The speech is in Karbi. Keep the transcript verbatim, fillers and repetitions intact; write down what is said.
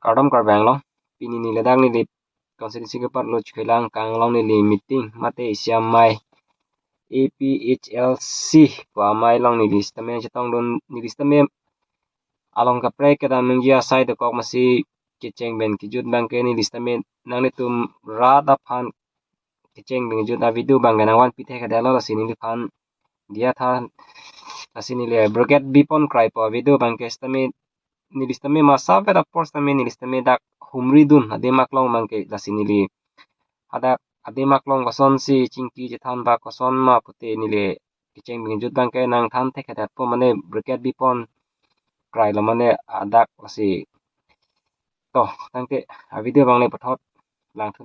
Kardom Karbi Anglong. Pini neli ladak neli constituency keparlo Chikholang Kang along neli meeting mate isi amei A P H L C pu amei along neli sitame chetongdun, neli sitame along kaprek kedam nangji asai dokok masi kecheng pen kejut abangke neli sitame nanglitum rat aphan kecheng pen kejut a-video abangke nangvanpi thekthedetlo, lasi neliphan diya tha, lasi neli brigade bipon krai pu a-video abangke sitame neli sitame masa vet apor sitame neli sitame dak humridun adim aklong abangke, lasi neli hadak adim aklong kosonsi chingki chethan ba koson ma pute neli kecheng pen kejut abangke nangthan thekthedetpo mane brigade bipon krailo mane hadak, lasi to tangte a-video abang le puthot langthu.